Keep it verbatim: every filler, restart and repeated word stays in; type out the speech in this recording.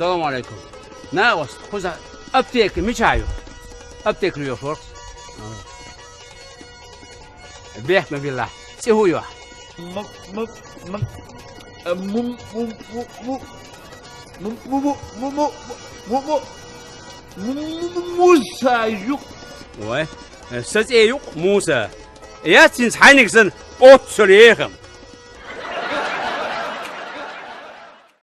السلام عليكم. ناوس، خذ أبتيك مشايو. أبتيك ريو فورس. بيح ما بالله. سيهو يوح. م-، م-، م-، م-، م-، م-، م-، م-، م-، م-، م-، م-، م-، موسى يق. وي. سز إيه يق موسى. يا تنس حينك سن. أوت سريخم.